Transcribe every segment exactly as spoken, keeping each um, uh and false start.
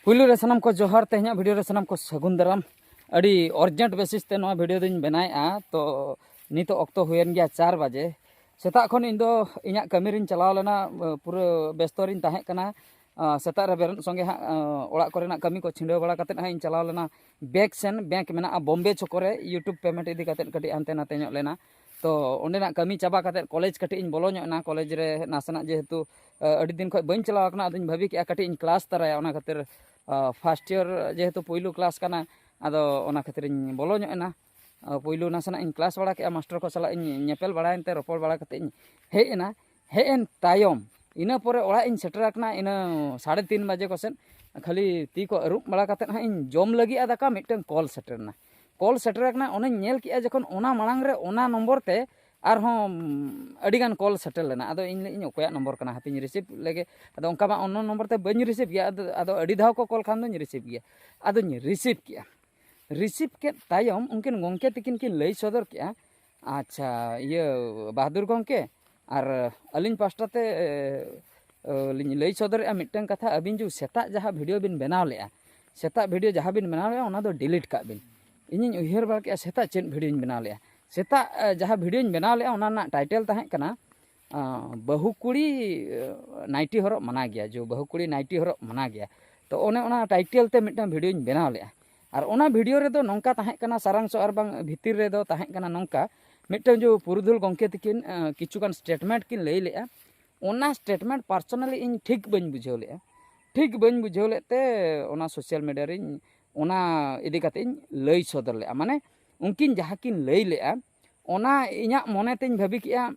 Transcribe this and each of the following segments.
ᱯᱩᱭᱞᱩ ᱨᱮ ᱥᱟᱱᱟᱢ ᱠᱚ ᱡᱚᱦᱟᱨ, ᱛᱮᱦᱮᱧᱟᱜ ᱵᱷᱤᱰᱤᱭᱳ ᱨᱮ ᱥᱟᱱᱟᱢ ᱠᱚ ᱥᱟᱹᱜᱩᱱ ᱫᱟᱨᱟᱢ᱾ ᱟᱹᱰᱤ ᱚᱨᱡᱮᱱᱴ ᱵᱮᱥᱤᱥ ᱛᱮ ᱱᱚᱣᱟ ᱵᱷᱤᱰᱤᱭᱳ ᱫᱚᱧ ᱵᱮᱱᱟᱣᱮᱫᱼᱟ᱾ ᱛᱚ ᱱᱤᱛᱚᱜ ᱚᱠᱛᱚ ᱦᱩᱭᱮᱱ ᱜᱮᱭᱟ ᱪᱟᱨ ᱵᱟᱡᱮ᱾ ᱥᱮᱛᱟᱜ ᱠᱷᱚᱱ ᱤᱧ ᱫᱚ ᱤᱧᱟᱹᱜ ᱠᱟᱹᱢᱤ ᱨᱤᱧ ᱪᱟᱞᱟᱣ ᱞᱮᱱᱟ, ᱯᱩᱨᱟᱹ ᱵᱮᱥᱛᱚ ᱨᱤᱧ ᱛᱟᱦᱮᱸ ᱠᱟᱱᱟ᱾ ᱟᱸ, ᱥᱮᱛᱟᱜ ᱨᱮ ᱵᱮᱨᱮᱫ ᱥᱚᱸᱜᱮ ᱦᱟᱸᱜ, ᱟᱸ, ᱚᱲᱟᱜ ᱠᱚᱨᱮᱱᱟᱜ ᱠᱟᱹᱢᱤ ᱠᱚ ᱪᱷᱤᱰᱟᱹᱣ ᱵᱟᱲᱟ ᱠᱟᱛᱮᱫ ᱦᱟᱸᱜ ᱤᱧ ᱪᱟᱞᱟᱣ ᱞᱮᱱᱟ ᱵᱮᱝᱠ ᱥᱮᱱ᱾ ᱵᱮᱝᱠ ᱢᱮᱱᱟᱜᱼᱟ ᱵᱚᱢᱵᱮ ᱪᱷᱚᱠᱚ ᱨᱮ, ᱤᱭᱩᱴᱩᱵᱽ ᱯᱮᱢᱮᱱᱴ ᱤᱫᱤ ᱠᱟᱛᱮᱫ ᱠᱟᱹᱴᱤᱡ ᱦᱟᱱᱛᱮ ᱱᱟᱛᱮ ᱧᱚᱜ ᱞᱮᱱᱟ᱾ ᱛᱚ ᱚᱸᱰᱮᱱᱟᱜ ᱠᱟᱹᱢᱤ ᱪᱟᱵᱟ ᱠᱟᱛᱮᱫ ᱠᱚᱞᱮᱡᱽ ᱠᱟᱹᱴᱤᱡ ᱤᱧ ᱵᱚᱞᱚ ᱧᱚᱜ ᱮᱱᱟ᱾ ᱠᱚᱞᱮᱡᱽ ᱨᱮ ᱱᱟᱥᱮᱱᱟᱜ ᱡᱮᱦᱮᱛᱩ, ᱟᱸ, ᱟᱹᱰᱤ ᱫᱤᱱ ᱠᱷᱚᱱ ᱵᱟᱹᱧ ᱪᱟᱞᱟᱣ ᱟᱠᱟᱱᱟ, ᱟᱫᱚᱧ ᱵᱷᱟᱹᱵᱤ ᱠᱮᱜᱼᱟ ᱠᱟᱹᱴᱤᱡ ᱤᱧ ᱠᱞᱟᱥ ᱛᱟᱨᱟᱭᱟ᱾ ᱚᱱᱟ ᱠᱷᱟᱹᱛᱤᱨ, ᱟᱸ, ᱯᱷᱟᱥᱴ ᱤᱭᱟᱨ ᱡᱮᱦᱮᱛᱩ ᱯᱩᱭᱞᱩ ᱠᱞᱟᱥ ᱠᱟᱱᱟ, ᱟᱫᱚ ᱚᱱᱟ ᱠᱷᱟᱹᱛᱤᱨ ᱤᱧ ᱵᱚᱞᱚ ᱧᱚᱜ ᱮᱱᱟ᱾ ᱟᱸ, ᱯᱩᱭᱞᱩ ᱱᱟᱥᱮᱱᱟᱜ ᱤᱧ ᱠᱞᱟᱥ ᱵᱟᱲᱟ ᱠᱮᱜᱼᱟ, ᱢᱟᱥᱴᱟᱨ ᱠᱚ ᱥᱟᱞᱟᱜ ᱤᱧ ᱧᱮᱯᱮᱞ ᱵᱟᱲᱟᱭᱮᱱ ᱛᱮ, ᱨᱚᱯᱚᱲ ᱵᱟᱲᱟ ᱠᱟᱛᱮᱫ ᱤᱧ ᱦᱮᱡ ᱮᱱᱟ᱾ ᱦᱮᱡ ᱮᱱ ᱛᱟᱭᱚᱢ ᱤᱱᱟᱹ ᱯᱚᱨᱮ ᱚᱲᱟᱜ ᱤᱧ ᱥᱮᱴᱮᱨ ᱟᱠᱟᱱᱟ, ᱤᱱᱟᱹ ᱥᱟᱲᱮ ᱛᱤᱱ ᱵᱟᱡᱮ ᱠᱚᱥᱮᱫ᱾ ᱠᱷᱟᱹᱞᱤ ᱛᱤ ᱠᱚ ᱟᱹᱨᱩᱵ ᱵᱟᱲᱟ ᱠᱟᱛᱮᱫ ᱦᱟᱸᱜ ᱤᱧ ᱡᱚᱢ ᱞᱟᱹᱜᱤᱫᱼᱟ ᱫᱟᱠᱟ, ᱢᱤᱫᱴᱟᱝ ᱠᱚᱞ ᱥᱮᱴᱮᱨ ᱮᱱᱟ᱾ ᱠᱚᱞ ᱥᱮᱴᱮᱨ ᱟᱠᱟᱱᱟ, ᱚᱱᱟᱧ ᱧᱮᱞ ᱠᱮᱜᱼᱟ ᱡᱚᱠᱷᱚᱱ, ᱚᱱᱟ ᱢᱟᱲᱟᱝ ᱨᱮ ᱚᱱᱟ ᱱᱚᱢᱵᱚᱨ ᱛᱮ ᱟᱨᱦᱚᱸ ᱟᱹᱰᱤᱜᱟᱱ ᱠᱚᱞ ᱥᱮᱴᱮᱨ ᱞᱮᱱᱟ᱾ ᱟᱫᱚ ᱤᱧ ᱞᱟᱹᱭᱮᱫ ᱟᱹᱧ, ᱚᱠᱚᱭᱟᱜ ᱱᱚᱢᱵᱚᱨ ᱠᱟᱱᱟ, ᱦᱟᱯᱮᱧ ᱨᱤᱥᱤᱵᱷ ᱞᱮᱜᱮ᱾ ᱟᱫᱚ ᱚᱱᱠᱟ ᱢᱟ ᱚᱱᱱᱚ ᱱᱚᱢᱵᱚᱨ ᱛᱮ ᱵᱟᱹᱧ ᱨᱤᱥᱤᱵᱷ ᱜᱮᱭᱟ᱾ ᱟᱫᱚ, ᱟᱫᱚ ᱟᱹᱰᱤ ᱫᱷᱟᱣ ᱠᱚ ᱠᱚᱞ ᱠᱷᱟᱱ ᱫᱚᱧ ᱨᱤᱥᱤᱵᱷ ᱜᱮᱭᱟ᱾ ᱟᱫᱚᱧ ᱨᱤᱥᱤᱵᱷ ᱠᱮᱜᱼᱟ᱾ ᱨᱤᱥᱤᱵᱷ ᱠᱮᱫ ᱛᱟᱭᱚᱢ ᱩᱱᱠᱤᱱ ᱜᱚᱢᱠᱮ ᱛᱟᱹᱠᱤᱱ ᱠᱤᱱ ᱞᱟᱹᱭ ᱥᱚᱫᱚᱨ ᱠᱮᱜᱼᱟ, "ᱟᱪᱪᱷᱟ, ᱤᱭᱟᱹ, ᱵᱟᱦᱟᱫᱩᱨ ᱜᱚᱢᱠᱮ, ᱟᱨ ᱟᱹᱞᱤᱧ ᱯᱟᱥᱴᱟ ᱛᱮ, ᱮ, ᱮ, ᱞᱤᱧ ᱞᱟᱹᱭ ᱥᱚᱫᱚᱨᱮᱜᱼᱟ ᱢᱤᱫᱴᱟᱝ ᱠᱟᱛᱷᱟ, ᱟᱹᱵᱤᱱ ᱡᱮ ᱥᱮᱛᱟᱜ ᱡᱟᱦᱟᱸ ᱵᱷᱤᱰᱤᱭᱳ ᱵᱤᱱ ᱵᱮᱱᱟᱣ ᱞᱮᱜᱼᱟ, ᱥᱮᱛᱟᱜ ᱵᱷᱤᱰᱤᱭᱳ ᱡᱟᱦᱟᱸ ᱵᱤᱱ ᱵᱮᱱᱟᱣ ᱞᱮᱜᱼᱟ, ᱚᱱᱟ ᱫᱚ ᱰᱤᱞᱤᱴ ᱠᱟᱜ ᱵᱤᱱ᱾" ᱤᱧᱤᱧ ᱩᱭᱦᱟᱹᱨ ᱵᱟᱲᱟ ᱠᱮᱜᱼᱟ, "ᱥᱮᱛᱟᱜ ᱪᱮᱫ ᱵᱷᱤᱰᱤᱭᱳᱧ ᱵᱮᱱᱟᱣ ᱞᱮᱜᱼᱟ?" ᱥᱮᱛᱟᱜ, ᱮ, ᱡᱟᱦᱟᱸ ᱵᱷᱤᱰᱤᱭᱳᱧ ᱵᱮᱱᱟᱣ ᱞᱮᱜᱼᱟ, ᱚᱱᱟ ᱨᱮᱱᱟᱜ ᱴᱟᱭᱴᱮᱞ ᱛᱟᱦᱮᱸ ᱠᱟᱱᱟ, ᱟᱸ, "ᱵᱟᱹᱦᱩ ᱠᱩᱲᱤ, ᱮ, ᱱᱟᱭᱴᱤ ᱦᱚᱨᱚᱜ ᱢᱟᱱᱟ ᱜᱮᱭᱟ", ᱡᱮ ᱵᱟᱹᱦᱩ ᱠᱩᱲᱤ ᱱᱟᱭᱴᱤ ᱦᱚᱨᱚᱜ ᱢᱟᱱᱟ ᱜᱮᱭᱟ᱾ ᱛᱚ ᱚᱱᱮ ᱚᱱᱟ ᱴᱟᱭᱴᱮᱞ ᱛᱮ ᱢᱤᱫᱴᱟᱝ ᱵᱷᱤᱰᱤᱭᱳᱧ ᱵᱮᱱᱟᱣ ᱞᱮᱜᱼᱟ᱾ ᱟᱨ ᱚᱱᱟ ᱵᱷᱤᱰᱤᱭᱳ ᱨᱮᱫᱚ ᱱᱚᱝᱠᱟ ᱛᱟᱦᱮᱸ ᱠᱟᱱᱟ, ᱥᱟᱨᱟᱝᱥᱚ ᱟᱨ ᱵᱟᱝ ᱵᱷᱤᱛᱤᱨ ᱨᱮᱫᱚ ᱛᱟᱦᱮᱸ ᱠᱟᱱᱟ ᱱᱚᱝᱠᱟ, ᱢᱤᱫᱴᱟᱝ ᱡᱮ ᱯᱩᱨᱩᱫᱷᱩᱞ ᱜᱚᱢᱠᱮ ᱛᱟᱹᱠᱤᱱ, ᱟᱸ, ᱠᱤᱪᱷᱩᱜᱟᱱ ᱥᱴᱮᱴᱢᱮᱱᱴ ᱠᱤᱱ ᱞᱟᱹᱭ ᱞᱮᱜᱼᱟ, ᱚᱱᱟ ᱥᱴᱮᱴᱢᱮᱱᱴ ᱯᱟᱨᱥᱚᱱᱟᱞᱤ ᱤᱧ ᱴᱷᱤᱠ ᱵᱟᱹᱧ ᱵᱩᱡᱷᱟᱹᱣ ᱞᱮᱜᱼᱟ᱾ ᱴᱷᱤᱠ ᱵᱟᱹᱧ ᱵᱩᱡᱷᱟᱹᱣ ᱞᱮᱫ ᱛᱮ ᱚᱱᱟ ᱥᱳᱥᱟᱞ ᱢᱤᱰᱤᱭᱟ ᱨᱤᱧ ᱚᱱᱟ ᱤᱫᱤ ᱠᱟᱛᱮ ᱤᱧ ᱞᱟᱹᱭ ᱥᱚᱫᱚᱨ ᱞᱮᱜᱼᱟ᱾ ᱢᱟᱱᱮ ᱩᱱᱠᱤᱱ ᱡᱟᱦᱟᱸ ᱠᱤᱱ ᱞᱟᱹᱭ ᱞᱮᱜᱼᱟ, ᱚᱱᱟ ᱤᱧᱟᱹᱜ ᱢᱚᱱᱮ ᱛᱤᱧ ᱵᱷᱟᱹᱵᱤ ᱠᱮᱜᱼᱟ,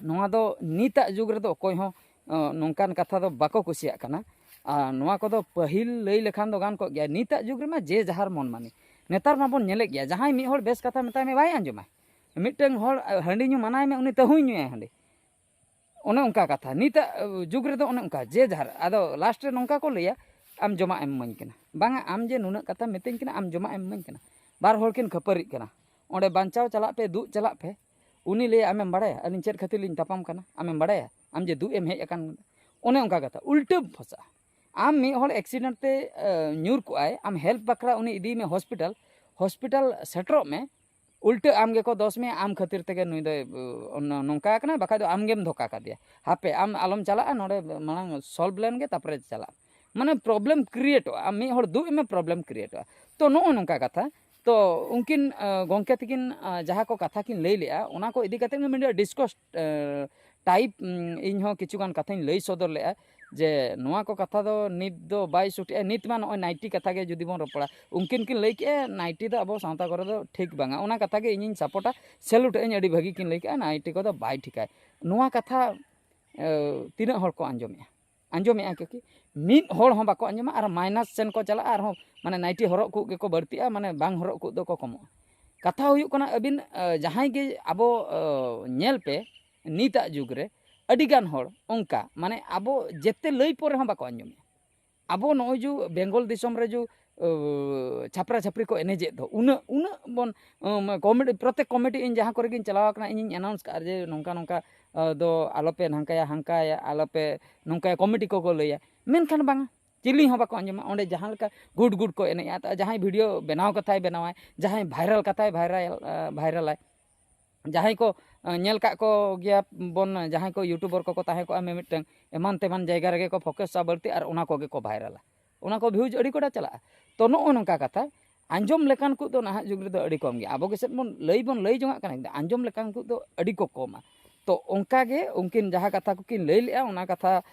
ᱱᱚᱣᱟ ᱫᱚ ᱱᱤᱛᱟᱜ ᱡᱩᱜᱽ ᱨᱮᱫᱚ ᱚᱠᱚᱭ ᱦᱚᱸ, ᱟᱸ, ᱱᱚᱝᱠᱟᱱ ᱠᱟᱛᱷᱟ ᱫᱚ ᱵᱟᱠᱚ ᱠᱩᱥᱤᱭᱟᱜ ᱠᱟᱱᱟ᱾ ᱟᱨ ᱱᱚᱣᱟ ᱠᱚᱫᱚ ᱯᱟᱹᱦᱤᱞ ᱞᱟᱹᱭ ᱞᱮᱠᱷᱟᱱ ᱫᱚ ᱜᱟᱱ ᱠᱚᱜ ᱜᱮᱭᱟ᱾ ᱱᱤᱛᱟᱜ ᱡᱩᱜᱽ ᱨᱮᱢᱟ ᱡᱮ ᱡᱟᱦᱟᱨ ᱢᱚᱱ ᱢᱟᱱᱤ᱾ ᱱᱮᱛᱟᱨ ᱢᱟᱵᱚᱱ ᱧᱮᱞᱮᱫ ᱜᱮᱭᱟ, ᱡᱟᱦᱟᱸᱭ ᱢᱤᱫ ᱦᱚᱲ ᱵᱮᱥ ᱠᱟᱛᱷᱟ ᱢᱮᱛᱟᱭ ᱢᱮ, ᱵᱟᱭ ᱟᱸᱡᱚᱢᱟ᱾ ᱢᱤᱫᱴᱟᱝ ᱦᱚᱲ, ᱟᱸ, ᱦᱟᱺᱰᱤ ᱧᱩ ᱢᱟᱱᱟᱭ ᱢᱮ, ᱩᱱᱤ ᱛᱟᱹᱦᱩᱭ ᱧᱩᱭᱟᱭ ᱦᱟᱺᱰᱤ᱾ ᱚᱱᱮ ᱚᱱᱠᱟ ᱠᱟᱛᱷᱟ᱾ ᱱᱤᱛᱟᱜ, ᱟᱸ, ᱡᱩᱜᱽ ᱨᱮᱫᱚ ᱚᱱᱮ ᱚᱱᱠᱟ, ᱡᱮ ᱡᱟᱦᱟᱨ᱾ ᱟᱫᱚ ᱞᱟᱥᱴ ᱨᱮ ᱱᱚᱝᱠᱟ ᱠᱚ ᱞᱟᱹᱭᱟ, "ᱟᱢ ᱡᱚᱢᱟᱜ ᱮᱢ ᱤᱢᱟᱹᱧ ᱠᱟᱱᱟ?" ᱵᱟᱝᱟ, ᱟᱢ ᱡᱮ ᱱᱩᱱᱟᱹᱜ ᱠᱟᱛᱷᱟᱢ ᱢᱤᱛᱟᱹᱧ ᱠᱟᱱᱟ, ᱟᱢ ᱡᱚᱢᱟᱜ ᱮᱢ ᱤᱢᱟᱹᱧ ᱠᱟᱱᱟ? ᱵᱟᱨ ᱦᱚᱲ ᱠᱤᱱ ᱠᱷᱟᱹᱯᱟᱹᱨᱤᱜ ᱠᱟᱱᱟ, ᱚᱸᱰᱮ ᱵᱟᱧᱪᱟᱣ ᱪᱟᱞᱟᱜ ᱯᱮ, ᱫᱩᱜ ᱪᱟᱞᱟᱜ ᱯᱮ᱾ ᱩᱱᱤ ᱞᱟᱹᱭᱟ, "ᱟᱢᱮᱢ ᱵᱟᱲᱟᱭᱟ ᱟᱹᱞᱤᱧ ᱪᱮᱫ ᱠᱷᱟᱹᱛᱤᱨ ᱞᱤᱧ ᱛᱟᱯᱟᱢ ᱠᱟᱱᱟ? ᱟᱢᱮᱢ ᱵᱟᱲᱟᱭᱟ ᱟᱢ ᱡᱮ ᱫᱩᱜ ᱮᱢ ᱦᱮᱡ ᱟᱠᱟᱱ?" ᱚᱱᱮ ᱚᱱᱠᱟ ᱠᱟᱛᱷᱟ, ᱩᱞᱴᱟᱹ ᱯᱷᱚᱥᱟᱜᱼᱟ᱾ ᱟᱢ ᱢᱤᱫ ᱦᱚᱲ ᱮᱠᱥᱤᱰᱮᱱᱴ ᱛᱮ ᱧᱩᱨ ᱠᱚᱜᱼᱟᱭ, ᱟᱢ ᱦᱮᱞᱯ ᱵᱟᱠᱷᱨᱟ ᱩᱱᱤ ᱤᱫᱤᱭᱮ ᱢᱮ ᱦᱚᱥᱯᱤᱴᱟᱞ, ᱦᱚᱥᱯᱤᱴᱟᱞ ᱥᱮᱴᱮᱨᱚᱜ ᱢᱮ, ᱩᱞᱴᱟᱹ ᱟᱢ ᱜᱮᱠᱚ ᱫᱚᱥ ᱢᱮᱭᱟ, ᱟᱢ ᱠᱷᱟᱹᱛᱤᱨ ᱛᱮᱜᱮ ᱱᱩᱭ ᱫᱚᱭ ᱱᱚᱝᱠᱟ ᱟᱠᱟᱱᱟ, ᱵᱟᱠᱷᱟᱡ ᱫᱚ ᱟᱢ ᱜᱮᱢ ᱫᱷᱳᱠᱟ ᱠᱟᱫᱮᱭᱟ᱾ ᱦᱟᱯᱮ, ᱟᱢ ᱟᱞᱚᱢ ᱪᱟᱞᱟᱜᱼᱟ, ᱱᱚᱰᱮ ᱢᱟᱲᱟᱝ ᱥᱚᱞᱵᱷ ᱞᱮᱱ ᱜᱮ, ᱛᱟᱨᱯᱚᱨᱮ ᱪᱟᱞᱟᱜ᱾ ᱢᱟᱱᱮ ᱯᱨᱚᱵᱞᱮᱢ ᱠᱨᱤᱭᱮᱴᱚᱜᱼᱟ, ᱟᱢ ᱢᱤᱫ ᱦᱚᱲ ᱫᱩᱜ ᱮᱢᱮ, ᱯᱨᱚᱵᱞᱮᱢ ᱠᱨᱤᱭᱮᱴᱚᱜᱼᱟ᱾ ᱛᱚ ᱱᱚᱜᱼᱚ ᱱᱚᱝᱠᱟ ᱠᱟᱛᱷᱟ᱾ ᱛᱚ ᱩᱱᱠᱤᱱ ᱜᱚᱢᱠᱮ ᱛᱟᱹᱠᱤᱱ ᱡᱟᱦᱟᱸ ᱠᱚ ᱠᱟᱛᱷᱟ ᱠᱤᱱ ᱞᱟᱹᱭ ᱞᱮᱜᱼᱟ, ᱚᱱᱟ ᱠᱚ ᱤᱫᱤ ᱠᱟᱛᱮ ᱢᱤᱫᱴᱮᱱ ᱰᱤᱥᱠᱟᱥ ᱴᱟᱭᱤᱯ ᱤᱧ ᱦᱚᱸ ᱠᱤᱪᱷᱩ ᱜᱟᱱ ᱠᱟᱛᱷᱟᱧ ᱞᱟᱹᱭ ᱥᱚᱫᱚᱨ ᱞᱮᱜᱼᱟ, ᱡᱮ ᱱᱚᱣᱟ ᱠᱚ ᱠᱟᱛᱷᱟ ᱫᱚ ᱱᱤᱛ ᱫᱚ ᱵᱟᱭ ᱥᱩᱴᱮᱜᱼᱟ᱾ ᱱᱤᱛ ᱢᱟ ᱱᱚᱜᱼᱚᱭ ᱱᱟᱭᱤᱴᱤ ᱠᱟᱛᱷᱟ ᱜᱮ ᱡᱩᱫᱤ ᱵᱚᱱ ᱨᱚᱯᱚᱲᱟ, ᱩᱱᱠᱤᱱ ᱠᱤᱱ ᱞᱟᱹᱭ ᱠᱮᱜᱼᱟ ᱱᱟᱭᱤᱴᱤ ᱫᱚ ᱟᱵᱚ ᱥᱟᱶᱛᱟ ᱠᱚᱨᱮ ᱫᱚ ᱴᱷᱤᱠ ᱵᱟᱝᱟ, ᱚᱱᱟ ᱠᱟᱛᱷᱟ ᱜᱮ ᱤᱧᱤᱧ ᱥᱟᱯᱳᱨᱴᱟ, ᱥᱮᱞᱩᱴ ᱟᱹᱧ, ᱟᱹᱰᱤ ᱵᱷᱟᱹᱜᱤ ᱠᱤᱱ ᱞᱟᱹᱭ ᱠᱮᱜᱼᱟ, ᱱᱟᱭᱤᱴᱤ ᱠᱚᱫᱚ ᱵᱟᱭ ᱴᱷᱤᱠᱟᱭ᱾ ᱱᱚᱣᱟ ᱠᱟᱛᱷᱟ ᱛᱤᱱᱟᱹᱜ ᱦᱚᱲ ᱠᱚ ᱟᱸᱡᱚᱢᱮᱜᱼᱟ? ᱟᱸᱡᱚᱢᱮᱜᱼᱟ ᱠᱤ? ᱢᱤᱫ ᱦᱚᱲ ᱦᱚᱸ ᱵᱟᱠᱚ ᱟᱸᱡᱚᱢᱟ, ᱟᱨ ᱢᱟᱭᱱᱟᱥ ᱥᱮᱱ ᱠᱚ ᱪᱟᱞᱟᱜᱼᱟ, ᱟᱨᱦᱚᱸ ᱢᱟᱱᱮ ᱱᱟᱭᱤᱴᱤ ᱦᱚᱨᱚᱜ ᱠᱚ ᱜᱮᱠᱚ ᱵᱟᱹᱲᱛᱤᱜᱼᱟ, ᱢᱟᱱᱮ ᱵᱟᱝ ᱦᱚᱨᱚᱜ ᱠᱚ ᱫᱚᱠᱚ ᱠᱚᱢᱚᱜᱼᱟ᱾ ᱠᱟᱛᱷᱟ ᱦᱩᱭᱩᱜ ᱠᱟᱱᱟ, ᱟᱹᱵᱤᱱ ᱡᱟᱦᱟᱸᱭ ᱜᱮ ᱟᱵᱚ ᱧᱮᱞ ᱯᱮ, ᱱᱤᱛᱟᱜ ᱡᱩᱜᱽ ᱨᱮ ᱟᱹᱰᱤᱜᱟᱱ ᱦᱚᱲ ᱚᱱᱠᱟ, ᱢᱟᱱᱮ ᱟᱵᱚ ᱡᱮᱛᱮ ᱞᱟᱹᱭ ᱯᱚᱨᱮ ᱦᱚᱸ ᱵᱟᱠᱚ ᱟᱸᱡᱚᱢᱮᱜᱼᱟ᱾ ᱟᱵᱚ ᱱᱚᱜᱼᱚᱭ ᱡᱮ ᱵᱮᱝᱜᱚᱞ ᱫᱤᱥᱚᱢ ᱨᱮ ᱡᱮ ᱪᱷᱟᱯᱨᱟ ᱪᱷᱟᱯᱨᱤ ᱠᱚ ᱮᱱᱮᱡᱮᱫ ᱫᱚ, ᱩᱱᱟᱹᱜ ᱩᱱᱟᱹᱜ ᱵᱚᱱ ᱠᱚᱢᱮᱰᱤ, ᱯᱨᱚᱛᱮᱠ ᱠᱚᱢᱮᱰᱤ ᱤᱧ ᱡᱟᱦᱟᱸ ᱠᱚᱨᱮ ᱜᱤᱧ ᱪᱟᱞᱟᱣ ᱟᱠᱟᱱᱟ, ᱤᱧᱤᱧ ᱮᱱᱟᱣᱩᱱᱥ ᱠᱟᱜᱼᱟ ᱡᱮ ᱱᱚᱝᱠᱟ ᱱᱚᱝᱠᱟ ᱫᱚ ᱟᱞᱚᱯᱮ ᱱᱚᱝᱠᱟᱭᱟ, ᱦᱟᱱᱠᱟᱭᱟ, ᱟᱞᱚᱯᱮ ᱱᱚᱝᱠᱟᱭᱟ, ᱠᱚᱢᱮᱰᱤ ᱠᱚᱠᱚ ᱞᱟᱹᱭᱟ, ᱢᱮᱱᱠᱷᱟᱱ ᱵᱟᱝᱟ, ᱪᱤᱞᱤ ᱦᱚᱸ ᱵᱟᱠᱚ ᱟᱸᱡᱚᱢᱟ᱾ ᱚᱸᱰᱮ ᱡᱟᱦᱟᱸ ᱞᱮᱠᱟ ᱜᱩᱰ ᱜᱩᱰ ᱠᱚ ᱮᱱᱮᱡᱼᱟ, ᱡᱟᱦᱟᱸᱭ ᱵᱷᱤᱰᱤᱭᱳ ᱵᱮᱱᱟᱣ ᱠᱟᱛᱷᱟᱭ ᱵᱮᱱᱟᱣᱟᱭ, ᱡᱟᱦᱟᱸᱭ ᱵᱷᱟᱭᱨᱟᱞ ᱠᱟᱛᱷᱟᱭ ᱵᱷᱟᱭᱨᱟᱞ ᱵᱷᱟᱭᱨᱟᱞᱟᱭ, ᱡᱟᱦᱟᱸᱭ ᱠᱚ ᱧᱮᱞ ᱠᱟᱜ ᱠᱚ ᱜᱮᱭᱟ ᱵᱚᱱ, ᱡᱟᱦᱟᱸᱭ ᱠᱚ ᱭᱩᱴᱩᱵᱟᱨ ᱠᱚᱠᱚ ᱛᱟᱦᱮᱸ ᱠᱚᱜᱼᱟ, ᱢᱤᱢᱤᱫᱴᱟᱝ ᱮᱢᱟᱱ ᱛᱮᱢᱟᱱ ᱡᱟᱭᱜᱟ ᱨᱮᱜᱮ ᱠᱚ ᱯᱷᱳᱠᱟᱥᱟ ᱵᱟᱹᱲᱛᱤ, ᱟᱨ ᱚᱱᱟ ᱠᱚᱜᱮ ᱠᱚ ᱵᱷᱟᱭᱨᱟᱞᱟ, ᱚᱱᱟ ᱠᱚ ᱵᱷᱤᱭᱩᱡᱽ ᱟᱹᱰᱤ ᱠᱚᱰᱟ ᱪᱟᱞᱟᱜᱼᱟ᱾ ᱛᱚ ᱱᱚᱜᱼᱚ ᱱᱚᱝᱠᱟ ᱠᱟᱛᱷᱟ, ᱟᱸᱡᱚᱢ ᱞᱮᱠᱟᱱ ᱠᱚ ᱫᱚ ᱱᱟᱦᱟᱜ ᱡᱩᱜᱽ ᱨᱮᱫᱚ ᱟᱹᱰᱤ ᱠᱚᱢ ᱜᱮᱭᱟ᱾ ᱟᱵᱚ ᱜᱮᱥᱮᱫ ᱵᱚᱱ ᱞᱟᱹᱭ ᱵᱚᱱ ᱞᱟᱹᱭ ᱡᱚᱝᱟᱜ ᱠᱟᱱᱟ, ᱠᱤᱱᱛᱩ ᱟᱸᱡᱚᱢ ᱞᱮᱠᱟᱱ ᱠᱚ ᱫᱚ ᱟᱹᱰᱤ ᱠᱚ ᱠᱚᱢᱟ᱾ ᱛᱚ ᱚᱱᱠᱟ ᱜᱮ ᱩᱱᱠᱤᱱ ᱡᱟᱦᱟᱸ ᱠᱟᱛᱷᱟ ᱠᱚᱠᱤᱱ ᱞᱟᱹᱭ ᱞᱮᱜᱼᱟ, ᱚᱱᱟ ᱠᱟᱛᱷᱟ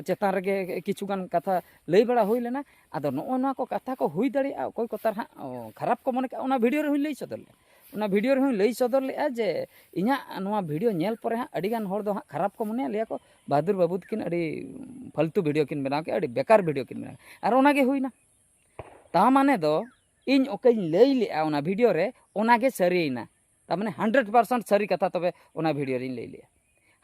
ᱪᱮᱛᱟᱱ ᱨᱮᱜᱮ ᱠᱤᱪᱷᱩ ᱜᱟᱱ ᱠᱟᱛᱷᱟ ᱞᱟᱹᱭ ᱵᱟᱲᱟ ᱦᱩᱭ ᱞᱮᱱᱟ᱾ ᱟᱫᱚ ᱱᱚᱜᱼᱚ ᱱᱚᱣᱟ ᱠᱚ ᱠᱟᱛᱷᱟ ᱠᱚ ᱦᱩᱭ ᱫᱟᱲᱮᱭᱟᱜᱼᱟ, ᱚᱠᱚᱭ ᱠᱚ ᱛᱟᱨ ᱦᱟᱸᱜ ᱠᱷᱟᱨᱟᱯ ᱠᱚ ᱢᱚᱱᱮ ᱠᱟᱜᱼᱟ, ᱚᱱᱟ ᱵᱷᱤᱰᱤᱭᱳ ᱨᱮᱦᱚᱸᱧ ᱞᱟᱹᱭ ᱥᱚᱫᱚᱨ ᱞᱮᱜᱼᱟ᱾ ᱚᱱᱟ ᱵᱷᱤᱰᱤᱭᱳ ᱨᱮᱦᱚᱸᱧ ᱞᱟᱹᱭ ᱥᱚᱫᱚᱨ ᱞᱮᱜᱼᱟ ᱡᱮ ᱤᱧᱟᱹᱜ ᱱᱚᱣᱟ ᱵᱷᱤᱰᱤᱭᱳ ᱧᱮᱞ ᱯᱚᱨᱮ ᱦᱟᱸᱜ ᱟᱹᱰᱤᱜᱟᱱ ᱦᱚᱲ ᱫᱚ ᱦᱟᱸᱜ ᱠᱷᱟᱨᱟᱯ ᱠᱚ ᱢᱚᱱᱮᱭᱟ, ᱞᱟᱹᱭᱟ ᱠᱚ, "ᱵᱟᱦᱟᱫᱩᱨ ᱵᱟᱹᱵᱩ ᱛᱟᱹᱠᱤᱱ ᱟᱹᱰᱤ ᱯᱷᱟᱞᱛᱩ ᱵᱷᱤᱰᱤᱭᱳ ᱠᱤᱱ ᱵᱮᱱᱟᱣ ᱠᱮᱜᱼᱟ, ᱟᱹᱰᱤ ᱵᱮᱠᱟᱨ ᱵᱷᱤᱰᱤᱭᱳ ᱠᱤᱱ ᱵᱮᱱᱟᱣ ᱠᱮᱜᱼᱟ᱾" ᱟᱨ ᱚᱱᱟ ᱜᱮ ᱦᱩᱭᱱᱟ᱾ ᱛᱟ ᱢᱟᱱᱮ ᱫᱚ ᱤᱧ ᱚᱠᱟᱧ ᱞᱟᱹᱭ ᱞᱮᱜᱼᱟ ᱚᱱᱟ ᱵᱷᱤᱰᱤᱭᱳ ᱨᱮ, ᱚᱱᱟ ᱜᱮ ᱥᱟᱹᱨᱤᱭᱮᱱᱟ᱾ ᱛᱟ ᱢᱟᱱᱮ ᱦᱟᱱᱰᱨᱮᱰ ᱯᱟᱨᱥᱮᱱᱴ ᱥᱟᱹᱨᱤ ᱠᱟᱛᱷᱟ ᱛᱚᱵᱮ ᱚᱱᱟ ᱵᱷᱤᱰᱤᱭᱳ ᱨᱤᱧ ᱞᱟᱹᱭ ᱞᱮᱜᱼᱟ᱾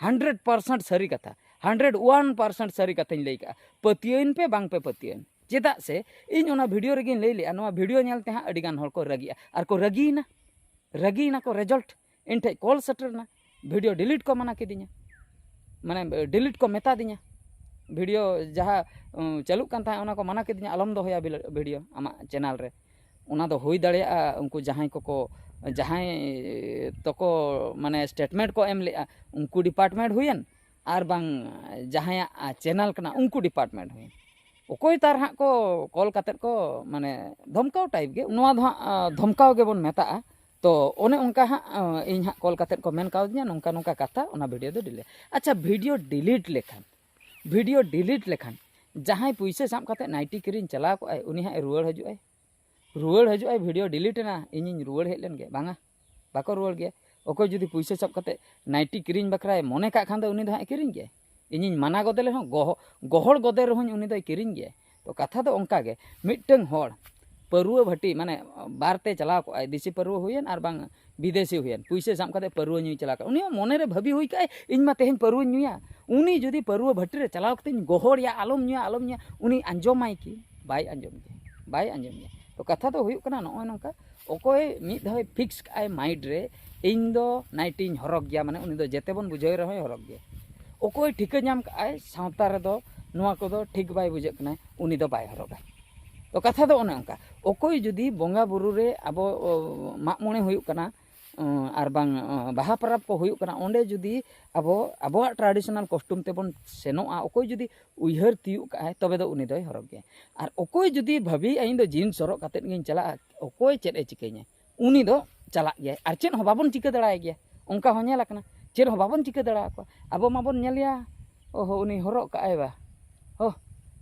ᱦᱟᱱᱰᱨᱮᱰ ᱯᱟᱨᱥᱮᱱᱴ ᱥᱟᱹᱨᱤ ᱠᱟᱛᱷᱟ, ᱦᱟᱱᱰᱨᱮᱰ ᱳᱣᱟᱱ ᱯᱟᱨᱥᱮᱱᱴ ᱥᱟᱹᱨᱤ ᱠᱟᱛᱷᱟᱧ ᱞᱟᱹᱭ ᱠᱟᱜᱼᱟ᱾ ᱯᱟᱹᱛᱭᱟᱹᱣᱮᱱ ᱯᱮ ᱵᱟᱝ ᱯᱮ ᱯᱟᱹᱛᱭᱟᱹᱣᱮᱱ, ᱪᱮᱫᱟᱜ ᱥᱮ ᱤᱧ ᱚᱱᱟ ᱵᱷᱤᱰᱤᱭᱳ ᱨᱮᱜᱮᱧ ᱞᱟᱹᱭ ᱞᱮᱜᱼᱟ, ᱱᱚᱣᱟ ᱵᱷᱤᱰᱤᱭᱳ ᱧᱮᱞ ᱛᱮ ᱦᱟᱸᱜ ᱟᱹᱰᱤᱜᱟᱱ ᱦᱚᱲ ᱠᱚ ᱨᱟᱹᱜᱤᱜᱼᱟ, ᱟᱨ ᱠᱚ ᱨᱟᱹᱜᱤᱭᱮᱱᱟ, ᱨᱟᱹᱜᱤᱭᱮᱱᱟ ᱠᱚ᱾ ᱨᱮᱡᱟᱞᱴ ᱤᱧ ᱴᱷᱮᱡ ᱠᱚᱞ ᱥᱮᱴᱮᱨ ᱮᱱᱟ, ᱵᱷᱤᱰᱤᱭᱳ ᱰᱤᱞᱤᱴ ᱠᱚ ᱢᱟᱱᱟ ᱠᱤᱫᱤᱧᱟ, ᱢᱟᱱᱮ ᱰᱤᱞᱤᱴ ᱠᱚ ᱢᱮᱛᱟ ᱫᱤᱧᱟ᱾ ᱵᱷᱤᱰᱤᱭᱳ ᱡᱟᱦᱟᱸ ᱩᱸ, ᱪᱟᱹᱞᱩᱜ ᱠᱟᱱ ᱛᱟᱦᱮᱸᱫ, ᱚᱱᱟ ᱠᱚ ᱢᱟᱱᱟ ᱠᱤᱫᱤᱧᱟ, ᱟᱞᱚᱢ ᱫᱚᱦᱚᱭᱟ ᱵᱤᱞ- ᱵᱷᱤᱰᱤᱭᱳ ᱟᱢᱟᱜ ᱪᱮᱱᱮᱞ ᱨᱮ᱾ ᱚᱱᱟ ᱫᱚ ᱦᱩᱭ ᱫᱟᱲᱮᱭᱟᱜᱼᱟ ᱩᱱᱠᱩ ᱡᱟᱦᱟᱸᱭ ᱠᱚᱠᱚ, ᱡᱟᱦᱟᱸᱭ ᱛᱚᱠᱚ ᱢᱟᱱᱮ ᱥᱴᱮᱴᱢᱮᱱᱴ ᱠᱚ ᱮᱢ ᱞᱮᱜᱼᱟ, ᱩᱱᱠᱩ ᱰᱤᱯᱟᱨᱴᱢᱮᱱᱴ ᱦᱩᱭᱮᱱ, ᱟᱨ ᱵᱟᱝ ᱡᱟᱦᱟᱸᱭᱟᱜ ᱪᱮᱱᱮᱞ ᱠᱟᱱᱟ ᱩᱱᱠᱩ ᱰᱤᱯᱟᱨᱴᱢᱮᱱᱴ ᱦᱩᱭᱮᱱ᱾ ᱚᱠᱚᱭ ᱛᱟᱨ ᱦᱟᱸᱜ ᱠᱚ ᱠᱚᱞ ᱠᱟᱛᱮᱫ ᱠᱚ ᱢᱟᱱᱮ ᱫᱷᱚᱢᱠᱟᱣ ᱴᱟᱭᱤᱯ ᱜᱮ, ᱱᱚᱣᱟ ᱫᱚ ᱦᱟᱸᱜ ᱟᱸ, ᱫᱷᱚᱢᱠᱟᱣ ᱜᱮᱵᱚᱱ ᱢᱮᱛᱟᱜᱼᱟ᱾ ᱛᱚ ᱚᱱᱮ ᱚᱱᱠᱟ ᱦᱟᱸᱜ ᱟᱸ, ᱤᱧ ᱦᱟᱸᱜ ᱠᱚᱞ ᱠᱟᱛᱮᱫ ᱠᱚ ᱢᱮᱱ ᱠᱟᱣᱫᱤᱧᱟ ᱱᱚᱝᱠᱟ ᱱᱚᱝᱠᱟ ᱠᱟᱛᱷᱟ, ᱚᱱᱟ ᱵᱷᱤᱰᱤᱭᱳ ᱫᱚ ᱰᱤᱞᱤᱴ᱾ ᱟᱪᱪᱷᱟ, ᱵᱷᱤᱰᱤᱭᱳ ᱰᱤᱞᱤᱴ ᱞᱮᱠᱷᱟᱱ, ᱵᱷᱤᱰᱤᱭᱳ ᱰᱤᱞᱤᱴ ᱞᱮᱠᱷᱟᱱ ᱡᱟᱦᱟᱸᱭ ᱯᱩᱭᱥᱟᱹ ᱥᱟᱵ ᱠᱟᱛᱮᱫ ᱱᱟᱭᱴᱤ ᱠᱤᱨᱤᱧ ᱪᱟᱞᱟᱣ ᱠᱚᱜᱼᱟᱭ, ᱩᱱᱤ ᱦᱟᱸᱜ ᱨᱩᱣᱟᱹᱲ ᱦᱤᱡᱩᱜᱼᱟᱭ? ᱨᱩᱣᱟᱹᱲ ᱦᱤᱡᱩᱜᱼᱟᱭ, ᱵᱷᱤᱰᱤᱭᱳ ᱰᱤᱞᱤᱴ ᱮᱱᱟ, ᱤᱧᱤᱧ ᱨᱩᱣᱟᱹᱲ ᱦᱮᱡ ᱞᱮᱱ ᱜᱮ? ᱵᱟᱝᱟ, ᱵᱟᱠᱚ ᱨᱩᱣᱟᱹᱲ ᱜᱮᱭᱟ᱾ ᱚᱠᱚᱭ ᱡᱩᱫᱤ ᱯᱩᱭᱥᱟᱹ ᱥᱟᱵ ᱠᱟᱛᱮᱫ ᱱᱟᱭᱴᱤ ᱠᱤᱨᱤᱧ ᱵᱟᱠᱷᱨᱟᱭ ᱢᱚᱱᱮ ᱠᱟᱜ ᱠᱷᱟᱱ ᱫᱚ ᱩᱱᱤ ᱫᱚ ᱦᱟᱸᱜ ᱮ ᱠᱤᱨᱤᱧ ᱜᱮᱭᱟᱭ᱾ ᱤᱧᱤᱧ ᱢᱟᱱᱟ ᱜᱚᱫᱮ ᱨᱮᱦᱚᱸ, ᱜᱚᱦᱚ- ᱜᱚᱦᱚᱲ ᱜᱚᱫᱮ ᱨᱮᱦᱚᱸᱧ ᱩᱱᱤ ᱫᱚᱭ ᱠᱤᱨᱤᱧ ᱜᱮᱭᱟᱭ᱾ ᱛᱚ ᱠᱟᱛᱷᱟ ᱫᱚ ᱚᱱᱠᱟ ᱜᱮ, ᱢᱤᱫᱴᱟᱹᱝ ᱦᱚᱲ ᱯᱟᱹᱨᱩᱣᱟᱹ ᱵᱷᱟᱹᱴᱤ ᱢᱟᱱᱮ ᱵᱟᱨ ᱛᱮ ᱪᱟᱞᱟᱣ ᱠᱚᱜᱼᱟᱭ, ᱫᱮᱥᱤ ᱯᱟᱹᱨᱩᱣᱟᱹ ᱦᱩᱭᱮᱱ ᱟᱨ ᱵᱟᱝ ᱵᱤᱫᱮᱥᱤ ᱦᱩᱭᱮᱱ, ᱯᱩᱭᱥᱟᱹ ᱥᱟᱵ ᱠᱟᱛᱮ ᱯᱟᱹᱨᱩᱣᱟᱹ ᱧᱩᱭ ᱪᱟᱞᱟᱣ ᱠᱚᱜᱼᱟ, ᱩᱱᱤ ᱦᱚᱸ ᱢᱚᱱᱮ ᱨᱮ ᱵᱷᱟᱹᱵᱤ ᱦᱩᱭ ᱠᱟᱜᱼᱟᱭ, "ᱤᱧ ᱢᱟ ᱛᱮᱦᱮᱧ ᱯᱟᱹᱨᱩᱣᱟᱹᱧ ᱧᱩᱭᱟ, ᱩᱱᱤ ᱡᱩᱫᱤ ᱯᱟᱹᱨᱩᱣᱟᱹ ᱵᱷᱟᱹᱴᱤ ᱨᱮ ᱪᱟᱞᱟᱣ ᱠᱟᱛᱮᱧ ᱜᱚᱦᱚᱲᱮᱭᱟ, ᱟᱞᱚᱢ ᱧᱩᱭᱟ, ᱟᱞᱚᱢ ᱧᱩᱭᱟ", ᱩᱱᱤ ᱟᱸᱡᱚᱢᱟᱭ ᱠᱤ? ᱵᱟᱭ ᱟᱸᱡᱚᱢ ᱜᱮᱭᱟ, ᱵᱟᱭ ᱟᱸᱡᱚᱢ ᱜᱮᱭᱟ᱾ ᱛᱚ ᱠᱟᱛᱷᱟ ᱫᱚ ᱦᱩᱭᱩᱜ ᱠᱟᱱᱟ ᱱᱚᱜᱼᱚᱭ ᱱᱚᱝᱠᱟ, ᱚᱠᱚᱭ ᱢᱤᱫ ᱫᱷᱟᱣᱮ ᱯᱷᱤᱠᱥ ᱠᱟᱜᱼᱟᱭ ᱢᱟᱭᱤᱱᱰ ᱨᱮ, "ᱤᱧ ᱫᱚ ᱱᱟᱭᱴᱤᱧ ᱦᱚᱨᱚᱜᱽ ᱜᱮᱭᱟ", ᱢᱟᱱᱮ ᱩᱱᱤ ᱫᱚ ᱡᱮᱛᱮ ᱵᱚᱱ ᱵᱩᱡᱷᱟᱹᱣ ᱨᱮᱦᱚᱸᱭ ᱦᱚᱨᱚᱜᱽ ᱜᱮᱭᱟ᱾ ᱚᱠᱚᱭ ᱴᱷᱤᱠᱟᱹ ᱧᱟᱢ ᱠᱟᱜᱼᱟᱭ ᱥᱟᱶᱛᱟ ᱨᱮᱫᱚ ᱱᱚᱣᱟ ᱠᱚᱫᱚ ᱴᱷᱤᱠ ᱵᱟᱭ ᱵᱩᱡᱷᱟᱹᱜ ᱠᱟᱱᱟᱭ, ᱩᱱᱤ ᱫᱚ ᱵᱟᱭ ᱦᱚᱨᱚᱜᱟ᱾ ᱛᱚ ᱠᱟᱛᱷᱟ ᱫᱚ ᱚᱱᱮ ᱚᱱᱠᱟ, ᱚᱠᱚᱭ ᱡᱩᱫᱤ ᱵᱚᱸᱜᱟ ᱵᱩᱨᱩ ᱨᱮ ᱟᱵᱚ, ᱚ, ᱢᱟᱜ ᱢᱚᱬᱮ ᱦᱩᱭᱩᱜ ᱠᱟᱱᱟ, ᱚ, ᱟᱨ ᱵᱟᱝ, ᱚ, ᱵᱟᱦᱟ ᱯᱚᱨᱚᱵᱽ ᱠᱚ ᱦᱩᱭᱩᱜ ᱠᱟᱱᱟ, ᱚᱸᱰᱮ ᱡᱩᱫᱤ ᱟᱵᱚ ᱟᱵᱚᱣᱟᱜ ᱴᱨᱟᱰᱤᱥᱚᱱᱟᱞ ᱠᱚᱥᱴᱩᱢ ᱛᱮᱵᱚᱱ ᱥᱮᱱᱚᱜᱼᱟ, ᱚᱠᱚᱭ ᱡᱩᱫᱤ ᱩᱭᱦᱟᱹᱨ ᱛᱤᱭᱳᱜ ᱠᱟᱜᱼᱟᱭ, ᱛᱚᱵᱮ ᱫᱚ ᱩᱱᱤ ᱫᱚᱭ ᱦᱚᱨᱚᱜ ᱜᱮᱭᱟ᱾ ᱟᱨ ᱚᱠᱚᱭ ᱡᱩᱫᱤ ᱵᱷᱟᱹᱵᱤᱭᱮᱫᱼᱟ, "ᱤᱧ ᱫᱚ ᱡᱤᱱᱥ ᱦᱚᱨᱚᱜ ᱠᱟᱛᱮᱫ ᱜᱤᱧ ᱪᱟᱞᱟᱜᱼᱟ", ᱚᱠᱚᱭ ᱪᱮᱫ ᱮ ᱪᱤᱠᱟᱹᱧᱟ? ᱩᱱᱤ ᱫᱚ ᱪᱟᱞᱟᱜ ᱜᱮᱭᱟᱭ᱾ ᱟᱨ ᱪᱮᱫ ᱦᱚᱸ ᱵᱟᱵᱚᱱ ᱪᱤᱠᱟᱹ ᱫᱟᱲᱮᱭᱟᱭ ᱜᱮᱭᱟ, ᱚᱱᱠᱟ ᱦᱚᱸ ᱧᱮᱞ ᱟᱠᱟᱱᱟ᱾ ᱪᱮᱫ ᱦᱚᱸ ᱵᱟᱵᱚᱱ ᱪᱤᱠᱟᱹ ᱫᱟᱲᱮᱭᱟᱠᱚᱣᱟ᱾ ᱟᱵᱚ ᱢᱟᱵᱚᱱ ᱧᱮᱞᱮᱭᱟ, "ᱚᱦᱚ, ᱩᱱᱤ ᱦᱚᱨᱚᱜ ᱠᱟᱜᱼᱟᱭ ᱵᱟ, ᱦᱚ",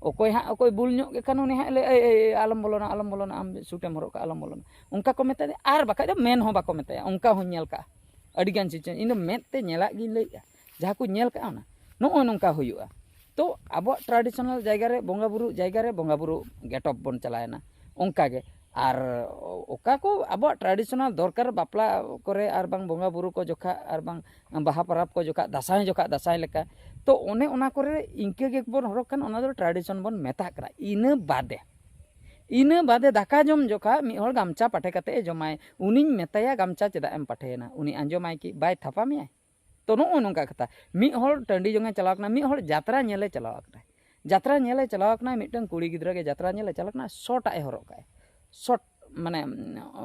ᱚᱠᱚᱭ ᱦᱟᱸᱜ, ᱚᱠᱚᱭ ᱵᱩᱞ ᱧᱚᱜ ᱜᱮ ᱠᱷᱟᱱ ᱩᱱᱤ ᱦᱟᱸᱜ ᱞᱟᱹᱭ, "ᱮᱭ, ᱮᱭ, ᱮᱭ, ᱟᱞᱚᱢ ᱵᱚᱞᱚᱱᱟ, ᱟᱞᱚᱢ ᱵᱚᱞᱚᱱᱟ, ᱟᱢ ᱥᱩᱴᱮᱢ ᱦᱚᱨᱚᱜ ᱠᱟᱜᱼᱟ, ᱟᱞᱚᱢ ᱵᱚᱞᱚᱱᱟ", ᱚᱱᱠᱟ ᱠᱚ ᱢᱮᱛᱟ ᱫᱮᱭᱟ᱾ ᱟᱨ ᱵᱟᱠᱷᱟᱡ ᱫᱚ ᱢᱮᱱ ᱦᱚᱸ ᱵᱟᱠᱚ ᱢᱮᱛᱟᱭᱟ, ᱚᱱᱠᱟ ᱦᱚᱸᱧ ᱧᱮᱞ ᱠᱟᱜᱼᱟ᱾ ᱟᱹᱰᱤᱜᱟᱱ ᱥᱤᱪᱩᱭᱮᱥᱚᱱ, ᱤᱧ ᱫᱚ ᱢᱮᱫ ᱛᱮ ᱧᱮᱞᱟᱜ ᱜᱤᱧ ᱞᱟᱹᱭᱮᱜᱼᱟ, ᱡᱟᱦᱟᱸ ᱠᱚ ᱧᱮᱞ ᱠᱟᱜᱼᱟ ᱚᱱᱟ, ᱱᱚᱜᱼᱚᱭ ᱱᱚᱝᱠᱟ ᱦᱩᱭᱩᱜᱼᱟ᱾ ᱛᱚ ᱟᱵᱚᱣᱟᱜ ᱴᱨᱟᱰᱤᱥᱚᱱᱟᱞ ᱡᱟᱭᱜᱟ ᱨᱮ ᱵᱚᱸᱜᱟ ᱵᱩᱨᱩ, ᱡᱟᱭᱜᱟ ᱨᱮ ᱵᱚᱸᱜᱟ ᱵᱩᱨᱩ ᱜᱮᱴᱚᱯ ᱵᱚᱱ ᱪᱟᱞᱟᱣᱮᱱᱟ, ᱚᱱᱠᱟ ᱜᱮ᱾ ᱟᱨ ᱚᱠᱟ ᱠᱚ ᱟᱵᱚᱣᱟᱜ ᱴᱨᱟᱰᱤᱥᱚᱱᱟᱞ ᱫᱚᱨᱠᱟᱨ, ᱵᱟᱯᱞᱟ ᱠᱚᱨᱮ ᱟᱨ ᱵᱟᱝ ᱵᱚᱸᱜᱟ ᱵᱩᱨᱩ ᱠᱚ ᱡᱚᱠᱷᱟ, ᱟᱨ ᱵᱟᱝ ᱵᱟᱦᱟ ᱯᱚᱨᱚᱵᱽ ᱠᱚ ᱡᱚᱠᱷᱟ, ᱫᱟᱸᱥᱟᱭ ᱡᱚᱠᱷᱟ, ᱫᱟᱸᱥᱟᱭ ᱞᱮᱠᱟ, ᱛᱚ ᱚᱱᱮ ᱚᱱᱟ ᱠᱚᱨᱮ ᱤᱱᱠᱟᱹ ᱜᱮᱵᱚᱱ ᱦᱚᱨᱚᱜᱽ ᱠᱷᱟᱱ ᱚᱱᱟ ᱫᱚ ᱴᱨᱟᱰᱤᱥᱚᱱ ᱵᱚᱱ ᱢᱮᱛᱟᱜ ᱠᱟᱱᱟ᱾ ᱤᱱᱟᱹ ᱵᱟᱫᱮ, ᱤᱱᱟᱹ ᱵᱟᱫᱮ ᱫᱟᱠᱟ ᱡᱚᱢ ᱡᱚᱠᱷᱟ ᱢᱤᱫ ᱦᱚᱲ ᱜᱟᱢᱪᱷᱟ ᱯᱟᱴᱷᱮ ᱠᱟᱛᱮ ᱮ ᱡᱚᱢᱟᱭ, ᱩᱱᱤᱧ ᱢᱮᱛᱟᱭᱟ, "ᱜᱟᱢᱪᱷᱟ ᱪᱮᱫᱟᱜ ᱮᱢ ᱯᱟᱴᱷᱮᱭᱮᱱᱟ?" ᱩᱱᱤ ᱟᱸᱡᱚᱢᱟᱭ ᱠᱤ? ᱵᱟᱭ ᱛᱷᱟᱯᱟ ᱢᱮᱭᱟᱭ? ᱛᱚ ᱱᱚᱜᱼᱚ ᱱᱚᱝᱠᱟ ᱠᱟᱛᱷᱟ, ᱢᱤᱫ ᱦᱚᱲ ᱴᱟᱺᱰᱤ ᱡᱚᱝ ᱮ ᱪᱟᱞᱟᱣ ᱠᱟᱱᱟ, ᱢᱤᱫ ᱦᱚᱲ ᱡᱟᱛᱨᱟ ᱧᱮᱞᱮ ᱪᱟᱞᱟᱣ ᱠᱟᱱᱟᱭ, ᱡᱟᱛᱨᱟ ᱧᱮᱞᱮ ᱪᱟᱞᱟᱣ ᱠᱟᱱᱟᱭ, ᱢᱤᱫᱴᱟᱝ ᱠᱩᱲᱤ ᱜᱤᱫᱽᱨᱟᱹ ᱜᱮ ᱡᱟᱛᱨᱟ ᱧᱮᱞᱮ ᱪᱟᱞᱟᱣ ᱠᱟᱱᱟ, ᱥᱚᱴᱟᱜ ᱮ ᱦᱚᱨᱚᱜ ᱠᱟᱜᱼᱟᱭ, ᱥᱚᱴ ᱢᱟᱱᱮ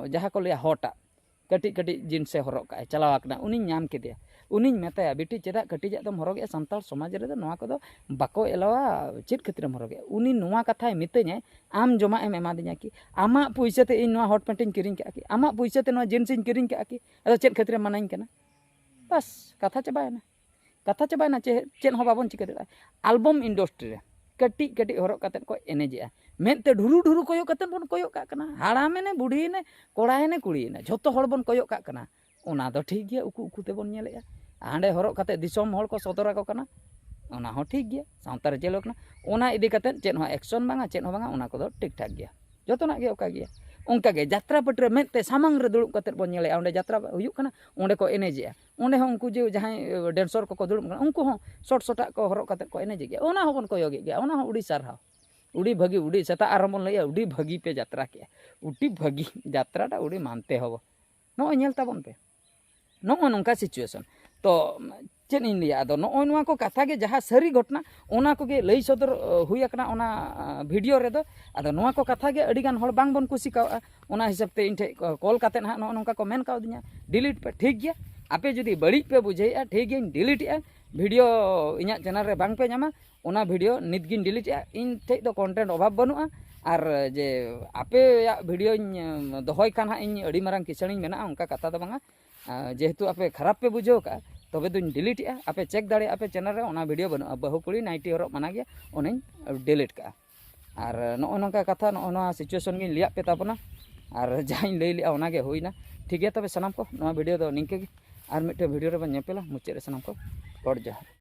ᱡᱟᱦᱟᱸ ᱠᱚ ᱞᱟᱹᱭᱟ ᱦᱚᱴᱟᱜ, ᱠᱟᱹᱴᱤᱡ ᱠᱟᱹᱴᱤᱡ ᱡᱤᱱᱥᱮ ᱦᱚᱨᱚᱜ ᱠᱟᱜᱼᱟᱭ, ᱪᱟᱞᱟᱣ ᱟᱠᱟᱱᱟ, ᱩᱱᱤᱧ ᱧᱟᱢ ᱠᱮᱫᱮᱭᱟ, ᱩᱱᱤᱧ ᱢᱮᱛᱟᱭᱟ, "ᱵᱤᱴᱤ, ᱪᱮᱫᱟᱜ ᱠᱟᱹᱴᱤᱡᱟᱜ ᱫᱚᱢ ᱦᱚᱨᱚᱜᱮᱜᱼᱟ? ᱥᱟᱱᱛᱟᱲ ᱥᱚᱢᱟᱡᱽ ᱨᱮᱫᱚ ᱱᱚᱣᱟ ᱠᱚᱫᱚ ᱵᱟᱠᱚ ᱮᱞᱟᱣᱟ, ᱪᱮᱫ ᱠᱷᱟᱹᱛᱤᱨᱮᱢ ᱦᱚᱨᱚᱜᱮᱜᱼᱟ?" ᱩᱱᱤ ᱱᱚᱣᱟ ᱠᱟᱛᱷᱟᱭ ᱢᱤᱛᱟᱹᱧᱟᱭ, "ᱟᱢ ᱡᱚᱢᱟᱜ ᱮᱢ ᱮᱢᱟᱫᱤᱧᱟ ᱠᱤ? ᱟᱢᱟᱜ ᱯᱩᱭᱥᱟᱹ ᱛᱮ ᱤᱧ ᱱᱚᱣᱟ ᱦᱚᱴ ᱯᱮᱱᱴ ᱤᱧ ᱠᱤᱨᱤᱧ ᱠᱟᱜᱼᱟ ᱠᱤ? ᱟᱢᱟᱜ ᱯᱩᱭᱥᱟᱹ ᱛᱮ ᱱᱚᱣᱟ ᱡᱤᱱᱥ ᱤᱧ ᱠᱤᱨᱤᱧ ᱠᱟᱜᱼᱟ ᱠᱤ? ᱟᱫᱚ ᱪᱮᱫ ᱠᱷᱟᱹᱛᱤᱨᱮᱢ ᱢᱟᱱᱟᱧ ᱠᱟᱱᱟ?" ᱵᱟᱥ, ᱠᱟᱛᱷᱟ ᱪᱟᱵᱟᱭᱮᱱᱟ᱾ ᱠᱟᱛᱷᱟ ᱪᱟᱵᱟᱭᱮᱱᱟ, ᱪᱮᱫ, ᱪᱮᱫ ᱦᱚᱸ ᱵᱟᱵᱚᱱ ᱪᱤᱠᱟᱹ ᱫᱟᱲᱮᱭᱟᱜᱼᱟ᱾ ᱟᱞᱵᱚᱢ ᱤᱱᱰᱟᱥᱴᱨᱤ ᱨᱮ ᱠᱟᱹᱴᱤᱡ ᱠᱟᱹᱴᱤᱡ ᱦᱚᱨᱚᱜ ᱠᱟᱛᱮᱫ ᱠᱚ ᱮᱱᱮᱡᱮᱜᱼᱟ, ᱢᱮᱫ ᱛᱮ ᱰᱷᱩᱨᱩ ᱰᱷᱩᱨᱩ ᱠᱚᱭᱚᱜ ᱠᱟᱛᱮᱫ ᱵᱚᱱ ᱠᱚᱭᱚᱜ ᱠᱟᱜ ᱠᱟᱱᱟ, ᱦᱟᱲᱟᱢᱮᱱᱮ, ᱵᱩᱰᱷᱤᱭᱮᱱᱮ, ᱠᱚᱲᱟᱭᱮᱱᱮ, ᱠᱩᱲᱤᱭᱮᱱᱮ, ᱡᱷᱚᱛᱚ ᱦᱚᱲ ᱵᱚᱱ ᱠᱚᱭᱚᱜ ᱠᱟᱜ ᱠᱟᱱᱟ᱾ ᱚᱱᱟ ᱫᱚ ᱴᱷᱤᱠ ᱜᱮᱭᱟ, ᱩᱠᱩ ᱩᱠᱩ ᱛᱮᱵᱚᱱ ᱧᱮᱞᱮᱜᱼᱟ, ᱦᱟᱸᱰᱮ ᱦᱚᱨᱚᱜ ᱠᱟᱛᱮᱫ ᱫᱤᱥᱚᱢ ᱦᱚᱲ ᱠᱚ ᱥᱚᱫᱚᱨ ᱟᱠᱚ ᱠᱟᱱᱟ, ᱚᱱᱟ ᱦᱚᱸ ᱴᱷᱤᱠ ᱜᱮᱭᱟ, ᱥᱟᱶᱛᱟ ᱨᱮ ᱪᱟᱹᱞᱩ ᱟᱠᱟᱱᱟ᱾ ᱚᱱᱟ ᱤᱫᱤ ᱠᱟᱛᱮᱫ ᱪᱮᱫ ᱦᱚᱸ ᱮᱠᱥᱚᱱ ᱵᱟᱝᱟ, ᱪᱮᱫ ᱦᱚᱸ ᱵᱟᱝᱟ, ᱚᱱᱟ ᱠᱚᱫᱚ ᱴᱷᱤᱠ ᱴᱷᱟᱠ ᱜᱮᱭᱟ, ᱡᱚᱛᱚᱱᱟᱜ ᱜᱮ ᱚᱠᱟ ᱜᱮᱭᱟ᱾ ᱚᱱᱠᱟ ᱜᱮ ᱡᱟᱛᱨᱟ ᱯᱟᱹᱴᱤ ᱨᱮ ᱢᱮᱫ ᱛᱮ ᱥᱟᱢᱟᱝ ᱨᱮ ᱫᱩᱲᱩᱵ ᱠᱟᱛᱮᱫ ᱵᱚᱱ ᱧᱮᱞᱮᱜᱼᱟ, ᱚᱸᱰᱮ ᱡᱟᱛᱨᱟ ᱦᱩᱭᱩᱜ ᱠᱟᱱᱟ, ᱚᱸᱰᱮ ᱠᱚ ᱮᱱᱮᱡᱮᱜᱼᱟ, ᱚᱸᱰᱮ ᱦᱚᱸ ᱩᱱᱠᱩ ᱡᱮ ᱡᱟᱦᱟᱸᱭ ᱰᱮᱱᱥᱚᱨ ᱠᱚᱠᱚ ᱫᱩᱲᱩᱵ ᱠᱟᱱᱟ, ᱩᱱᱠᱩ ᱦᱚᱸ ᱥᱚᱴ ᱥᱚᱴᱟᱜ ᱠᱚ ᱦᱚᱨᱚᱜ ᱠᱟᱛᱮᱫ ᱠᱚ ᱮᱱᱮᱡᱮᱜ ᱜᱮᱭᱟ, ᱚᱱᱟ ᱦᱚᱸᱵᱚᱱ ᱠᱚᱭᱚᱜᱮᱫ ᱜᱮᱭᱟ, ᱚᱱᱟ ᱦᱚᱸ ᱟᱹᱰᱤ ᱥᱟᱨᱦᱟᱣ, ᱟᱹᱰᱤ ᱵᱷᱟᱹᱜᱤ, ᱟᱹᱰᱤ ᱥᱮᱛᱟᱜ ᱟᱨᱦᱚᱸ ᱵᱚᱱ ᱞᱟᱹᱭᱟ, "ᱟᱹᱰᱤ ᱵᱷᱟᱹᱜᱤ ᱯᱮ ᱡᱟᱛᱨᱟ ᱠᱮᱜᱼᱟ, ᱟᱹᱰᱤ ᱵᱷᱟᱹᱜᱤ ᱡᱟᱛᱨᱟᱴᱟ, ᱟᱹᱰᱤ ᱢᱟᱱᱛᱮ ᱦᱚᱵᱚ᱾" ᱱᱚᱜᱼᱚᱭ ᱧᱮᱞ ᱛᱟᱵᱚᱱ ᱯᱮ, ᱱᱚᱜᱼᱚ ᱱᱚᱝᱠᱟ ᱥᱤᱪᱩᱭᱮᱥᱚᱱ᱾ ᱛᱚ ᱪᱮᱫ ᱤᱧ ᱞᱟᱹᱭᱟ, ᱟᱫᱚ ᱱᱚᱜᱼᱚᱭ ᱱᱚᱣᱟ ᱠᱚ ᱠᱟᱛᱷᱟ ᱜᱮ ᱡᱟᱦᱟᱸ ᱥᱟᱹᱨᱤ ᱜᱷᱚᱴᱚᱱᱟ, ᱚᱱᱟ ᱠᱚᱜᱮ ᱞᱟᱹᱭ ᱥᱚᱫᱚᱨ ᱚ, ᱦᱩᱭ ᱟᱠᱟᱱᱟ ᱚᱱᱟ ᱟ, ᱵᱷᱤᱰᱤᱭᱳ ᱨᱮᱫᱚ᱾ ᱟᱫᱚ ᱱᱚᱣᱟ ᱠᱚ ᱠᱟᱛᱷᱟ ᱜᱮ ᱟᱹᱰᱤ ᱜᱟᱱ ᱦᱚᱲ ᱵᱟᱝ ᱵᱚᱱ ᱠᱩᱥᱤ ᱠᱟᱣᱟᱜᱼᱟ, ᱚᱱᱟ ᱦᱤᱥᱟᱹᱵ ᱛᱮ ᱤᱧ ᱴᱷᱮᱱ ᱠᱚ-, ᱠᱚᱞ ᱠᱟᱛᱮᱫ ᱦᱟᱸᱜ ᱱᱚᱜᱼᱚ ᱱᱚᱝᱠᱟ ᱠᱚ ᱢᱮᱱ ᱠᱟᱣᱫᱤᱧᱟ, "ᱰᱤᱞᱤᱴ ᱯᱮ᱾" ᱴᱷᱤᱠ ᱜᱮᱭᱟ, ᱟᱯᱮ ᱡᱩᱫᱤ ᱵᱟᱹᱲᱤᱡ ᱯᱮ ᱵᱩᱡᱷᱟᱹᱣᱮᱫᱼᱟ, ᱴᱷᱤᱠ ᱜᱮᱭᱟᱧ ᱰᱤᱞᱤᱴ ᱮᱫᱼᱟ, ᱵᱷᱤᱰᱤᱭᱳ ᱤᱧᱟᱹᱜ ᱪᱮᱱᱮᱞ ᱨᱮ ᱵᱟᱝ ᱯᱮ ᱧᱟᱢᱟ, ᱚᱱᱟ ᱵᱷᱤᱰᱤᱭᱳ ᱱᱤᱛ ᱜᱤᱧ ᱰᱤᱞᱤᱴ ᱮᱫᱼᱟ᱾ ᱤᱧ ᱴᱷᱮᱡ ᱫᱚ ᱠᱚᱱᱴᱮᱱᱴ ᱚᱵᱷᱟᱵᱽ ᱵᱟᱹᱱᱩᱜᱼᱟ, ᱟᱨ ᱡᱮ ᱟᱯᱮᱭᱟᱜ ᱵᱷᱤᱰᱤᱭᱳᱧ ᱮᱢ, ᱫᱚᱦᱚᱭ ᱠᱷᱟᱱ ᱦᱟᱸᱜ ᱤᱧ ᱟᱹᱰᱤ ᱢᱟᱨᱟᱝ ᱠᱤᱥᱟᱹᱬᱤᱧ ᱵᱮᱱᱟᱜᱼᱟ, ᱚᱱᱠᱟ ᱠᱟᱛᱷᱟ ᱫᱚ ᱵᱟᱝᱟ᱾ ᱟᱨ ᱡᱮᱦᱮᱛᱩ ᱟᱯᱮ ᱠᱷᱟᱨᱟᱯ ᱯᱮ ᱵᱩᱡᱷᱟᱹᱣ ᱠᱟᱜᱼᱟ, ᱛᱚᱵᱮ ᱫᱚᱧ ᱰᱤᱞᱤᱴ ᱮᱫᱼᱟ᱾ ᱟᱯᱮ ᱪᱮᱠ ᱫᱟᱲᱮᱭᱟᱜᱼᱟ ᱯᱮ ᱪᱮᱱᱮᱞ ᱨᱮ, ᱚᱱᱟ ᱵᱷᱤᱰᱤᱭᱳ ᱵᱟᱹᱱᱩᱜᱼᱟ, ᱵᱟᱹᱦᱩ ᱠᱩᱲᱤ ᱱᱟᱭᱴᱤ ᱦᱚᱨᱚᱜ ᱢᱟᱱᱟ ᱜᱮᱭᱟ, ᱚᱱᱟᱧ ᱰᱤᱞᱤᱴ ᱠᱟᱜᱼᱟ᱾ ᱟᱨ ᱱᱚᱜᱼᱚ ᱱᱚᱝᱠᱟ ᱠᱟᱛᱷᱟ, ᱱᱚᱜᱼᱚ ᱱᱚᱣᱟ ᱥᱤᱪᱩᱭᱮᱥᱚᱱ ᱜᱤᱧ ᱞᱟᱹᱭᱟᱫ ᱯᱮ ᱛᱟᱵᱚᱱᱟ, ᱟᱨ ᱡᱟᱦᱟᱸᱧ ᱞᱟᱹᱭ ᱞᱮᱜᱼᱟ ᱚᱱᱟᱜᱮ ᱦᱩᱭᱱᱟ᱾ ᱴᱷᱤᱠ ᱜᱮᱭᱟ, ᱛᱚᱵᱮ ᱥᱟᱱᱟᱢ ᱠᱚ ᱱᱚᱣᱟ ᱵᱷᱤᱰᱤᱭᱳ ᱫᱚ ᱱᱤᱝᱠᱟᱹ ᱜᱮ, ᱟᱨ ᱢᱤᱫᱴᱮᱱ ᱵᱷᱤᱰᱤᱭᱳ ᱨᱮᱵᱚᱱ ᱧᱮᱯᱮᱞᱟ᱾ ᱢᱩᱪᱟᱹᱫ ᱨᱮ ᱥᱟᱱᱟᱢ ᱠᱚ ᱜᱚᱰ ᱡᱚᱦᱟᱨ᱾